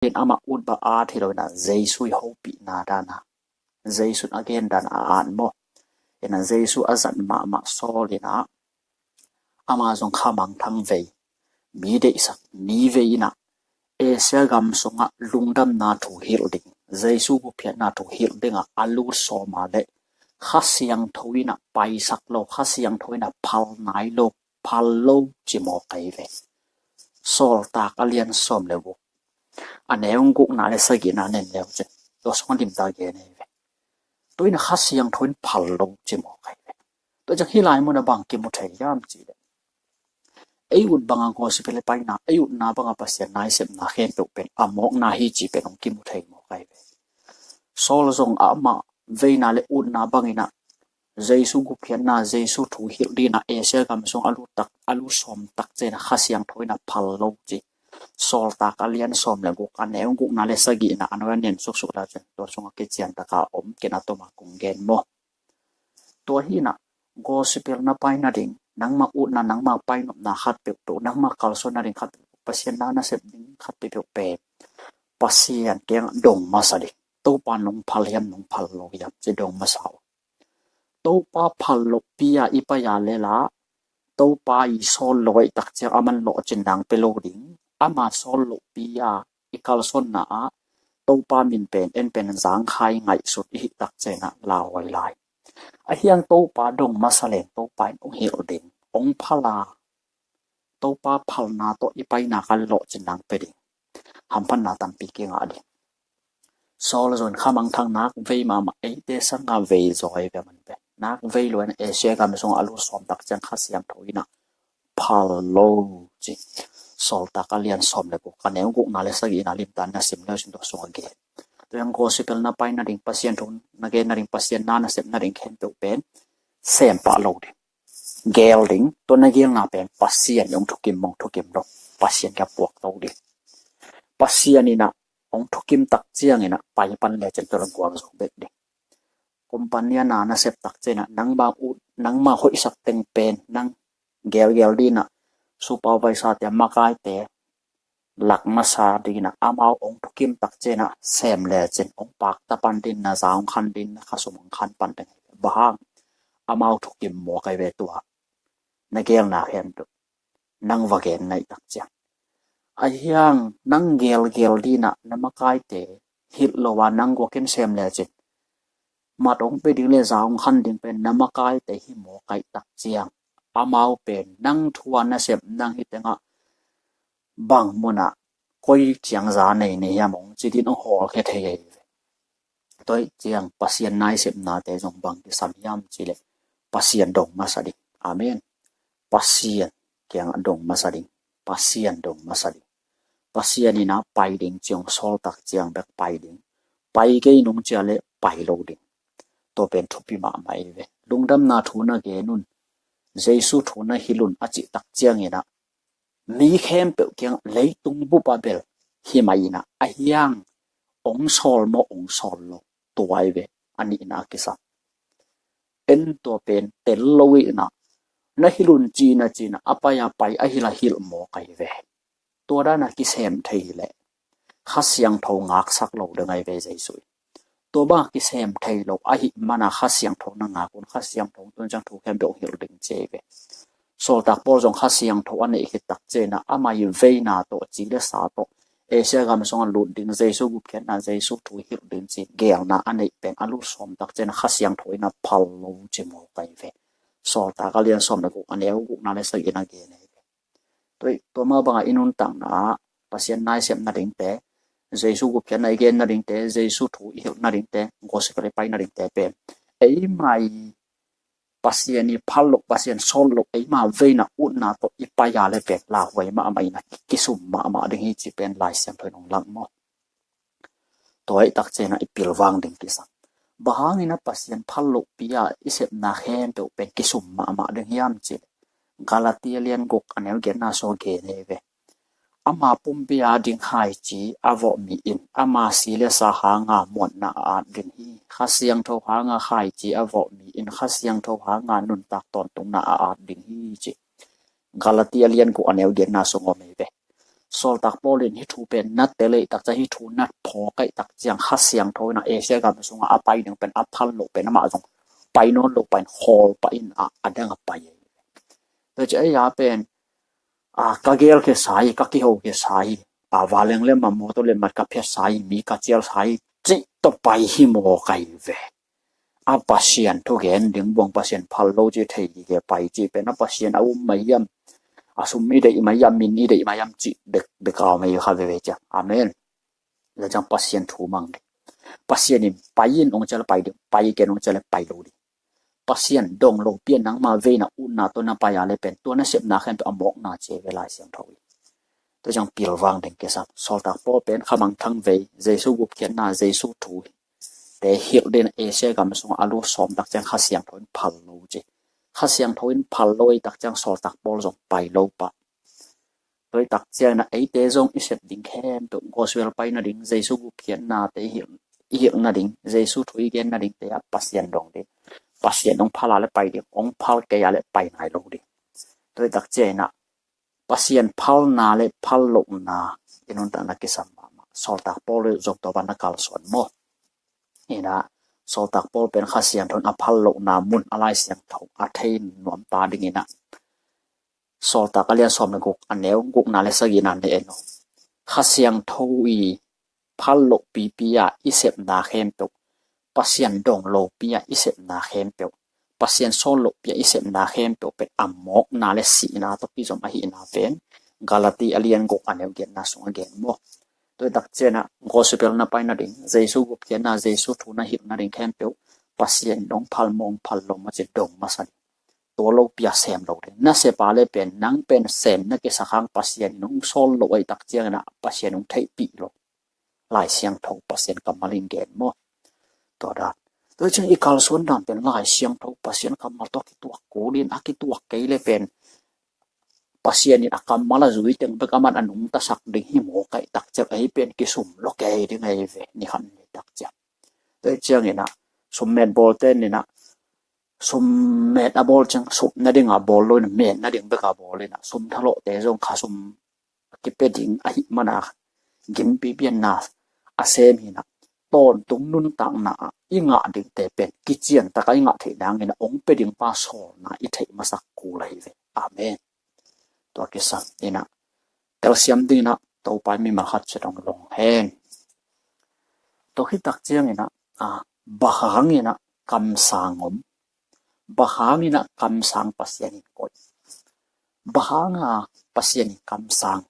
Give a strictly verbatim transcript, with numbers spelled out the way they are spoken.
in amah ut bang a at hi lo in ah, Jesu i hopihna dan a, Jesu in a gen dan a at maw. In ah Jesu a zat mahmah Saul in ah ama zong khamangthang vei, mi deihsak ni vei in ah Asia gam sungah lungdamna thu hilh ding, Jesu gupkhiatna thu hilh dingah a lut sawm a leh Kha Siangtho in ah paisak lo, Kha Siangtho in ah phal nai lo, phal lo ci mawk ahi ve. Sawltak a lian sawm le guk, a neu gukna le sagihna nen leu cin, tua sungah limtak gen ahi ve. Tua in ah Kha Siangtho in phal lo ci mawk ahi ve. Tua ciang hih lai munah bang kimu thei hiam cih leh, ei ut banga gospel i paina, ei utna banga Pasian naisepna khempeuh pen a mawkna hi cih pen hong kimu thei mawk ahi ve. Saul zong amah veina le utna bangin ah Jesu gupkhiatna, Jesu thu hilh dingin ah Asia gam sung a lut tak, a lut sawm tak ciangin ah Kha Siangtho in ah phal lo ci. Sawltak a lian sawm le guk, a neu gukna le sagihna, a neu a nen suksuk la cin, tua sungah kician taka om ken a tuma kong gen maw. Tua hi in ah gospel na pai nading, nangma utna, nangma painopna khat peuhpeuh, nangma kalsuan nading khat peuhpeuh, Pasian na nasep ding khat peuhpeuh pen Pasian kiangah dong masa ding. Topa nong phal hiam, nong phal lo hiam ci dong masa uh. Topa phal lohpi a i pai a leh la, Topa i sawl lo ahih tak ciang aman lawhcin nang pe lo ding. Ama sawl lohpi a i kalsuanna ah Topa min pen en pen zangkhai ngaihsut i hih tak ciangin ah lauhuai lai. Ahi hang Topa dong masa leng Topa in hong hilh ding, hong phal a, Topa phalna tawh i paina kha lawhcin nang pe ding. Hamphatna tampi kingah ding. Saul zong khamangthang nak vei mahmah, eite sangah vei zaw ahi ve, aman ve. Nak vei lo in ah Asia gam sungah a lut sawm tak ciang Kha Siangtho in ah phal lo ci. Sawltak a lian sawm le guk, a neu gukna le sagihna limtak na sim le uh cin, tua sungah gen. Tua hi in ah gospel na pai nading, Pasian thu na gen nading, Pasian na nasep nading khempeuh pen sem pah lo ding, geel ding. Tua na geelna pen Pasian in hong thukim maw, hong thukim lo, Pasian kiang puak to ding. Pasian in ah hong thukim tak ciangin ah pai pan le cin, tua la guang zo bek ding. Company a na nasep tak ciangin ah nangma ut, nangma hoihsak teng pen nang geelgeel dingin ah supervisor te, makaite lak masa dingin ah amau hong thukim tak ciangin ah sem le cin, hong pakta pan dingin, na za hong khan dingin, na khasum hong khan pan ding. Bang hang? Amau thukim mawk ahi ve. Tua na geelna khempeuh nang va gen na hih tak ciang. Ahi hang nang geelgeel dingin ah na makaite hilh lo a nang guakin sem le cin, mat hong pe ding le za hong khan ding pen na makaite hi mawk ahih tak ciang, amau pen nang thu a nasep, nang hih tengah bang munah koi ciang za nei nei hiam hong ci dingin hong hawlkhia thei ahi ve. Tua ahih ciang Pasian naisepnate zong bang kisam hiam cih leh Pasian dong masa ding. Amen. Pasian kiangah dong masa ding. Pasian dong masa ding. Pasian in ah pai ding ci hong sawl tak ciang bek pai ding. Pai kei nung ci a leh pai lo ding. Tua pen thupi mahmah ahi ve. Lungdamna thu na gen un, Jesu thu na hilh un a cih tak ciangin ah mi khempeuh kiangah, leitung bup ah bel hi mah in ah, ahi hang hong sawl maw, hong sawl lo, tua ahi ve. A nihna a kisam. En, tua pen tel lo in ah, na hilh un ci-in ah, ci-in ah, a pai a pai, a hilh a hilh mawk ahi ve. Tua dan a kisem thei leh Kha Siangtho ngaksak lo ding ahi ve Jesu in. Tua bang a kisem thei lo ahih man a Kha Siangtho na ngak un, Kha Siangtho tun ciang thu khempeuh hong hilh ding ci ahi ve. Sawltak Paul zong Kha Siangtho a neih khit tak ciangin ah amah i veina tawh, ci le sa tawh, Asia gam sungah lut ding, Jesu gupkhiatna, Jesu thu hilh ding ci geelna a neih pen a lut sawm tak ciangin ah Kha Siangtho in ah phal lo ci mawk ahi ve. Sawltak a lian sawm le guk, a neu gukna le sagihna gen ahi ve. Tua, tua mah bangah i nuntakna ah Pasian naisep nadingte, Jesu gupkhiatna i gen nadingte, Jesu thu i hilh nadingte, gospel i pai nadingte pen eima i Pasian i phal loh, Pasian sawl loh, eima veina utna tawh i pai a leh pen lauhuai mahmah in ah kisum mahmah ding hi cih pen Lai Siangtho in hong lak maw. Tua ahih tak ciangin ah i pilvang ding kisam. Bang hangin ah Pasian phal lohpi a i sepna khempeuh pen kisum mahmah ding hiam cih leh, Galatia lian guk, a neu giatna sung gen ahi ve. Ama pumpi a ding khaici a vawh mi in ama si le sa hanga muanna a at ding hi. Kha Siangtho hanga khaici a vawh mi in Kha Siangtho hanga nuntak tawntungna a at ding hi, ci. Galatia lian guk, a neu giatna sung om ahi ve. Sawltak Paul in hih thu pen na tel ahih tak ciang, hih thu na phawk ahih tak ciang, Kha Siangtho in a Asia gam sungah a pai ding pen, a phal loh pen amah zong pai nawn lo, pai in khawl pah in a, a dang a pai ahi. Tua ci a, ei a pen a, ka gel khia sa hi, ka kiho khia sa hi, a, vanleng le mah, mawtaw le mah ka phiat sa hi, mi ka cial sa hi, cih tawh pai hi mawk ahi ve. A, Pasian thugen ding buang, Pasian phal lo cih thei hi kei, pai cih pen a, Pasian a um mah hiam, a sum i deih mah hiam, min i deih mah hiam cih bek, bek a om ahi kha veve ciang. Amen. Tua ciang Pasian thu mang ding. Pasian in pai in hong ci leh pai ding, pai ken hong ci leh pai lo ding. Pasian dong lopi a nangma vei na utna tawh na pai a leh pen, tua na sepna khempeuh a mawkna ci ve Lai Siangtho in. Tua ciang pilvang ding kisam. Sawltak Paul pen khamangthang vei, Jesu gupkhiatna, Jesu thu hi. Te hilh ding a, Asia gam sungah a lut sawm tak ciang Kha Siangtho in phal lo ci. Kha Siangtho in phal lo ahih tak ciang Sawltak Paul zong pai lo pah. Tua ahih tak ciangin a, eite zong i sep ding khempeuh, gospel pai nading, Jesu gupkhiatnate i hilh, i hilh nading, Jesu thu i gen nadingte ah Pasian dong ding. Pasian hong phal a leh pai ding, hong phal kei a leh pai nai lo ding. Tua ahih tak ciangin a, Pasian phalna le phal lohna i nuntakna kisam mahmah. Sawltak Paul zong tua bang na kalsuan maw? Ina, Sawltak Paul pen Kha Siangtho in a phal lohna mun a Lai Siangtho a thei nuam ta dingin a, Sawltak a lian sawm le guk, a neu gukna le sagihna na en uh. Kha Siangtho i phal loh pipi a i sepna khempeuh, Pasian dong lopi a i sepna khempeuh, Pasian sawl lohpi a i sepna khempeuh pen a mawkna le sihna tawh kizom ahihna pen Galati a lian guk, a neu giatna sung a gen maw? Tua ahih tak ciangin a, gospel na pai nading, Jesu gupkhiatna, Jesu thu na hilh nading khempeuh, Pasian in hong phal maw, hong phal lo maw ci dong masa ding. Tua lopi a sem lo ding. Na sep a leh pen, nang pen sem na kisak hang, Pasian in hong sawl lo ahih tak ciangin a, Pasian hong theihpih lo. Lai Siangtho, Pasian kammal in gen maw? Tua dan. Tua ciang i kalsuan dan pen Lai Siangtho, Pasian kammal tawh kituak kul in, a kituak kei leh pen Pasian in a kammal a zui teng bek aman a nungtasak ding hi mawk ahih tak ciang, ei pen kisum lo kei ding ahi ve, ni khat ni tak ciang. Tua ciangin a, sum met bawlte in a, sum met a bawl ciang, sum nading a bawl lo in a, met nading bek a bawl in a, sum thalawhte zong kha sum kipia ding ahih man a, gimpi pianna a sem hi in a, tawntung nuntakna ah i ngah dingte pen kician tak a i ngah theih nangin a, hong pia ding pa sawlna i theih masak kul ahi ve. Amen. Tua kisam in a, telsiam dingin a, Topa in mimal khat ciat hong long hen. Tua khit tak ciangin a, a, bang hangin a kamsang om? Bang hangin a kamsang Pasian in koih? Bang hanga Pasian in kamsang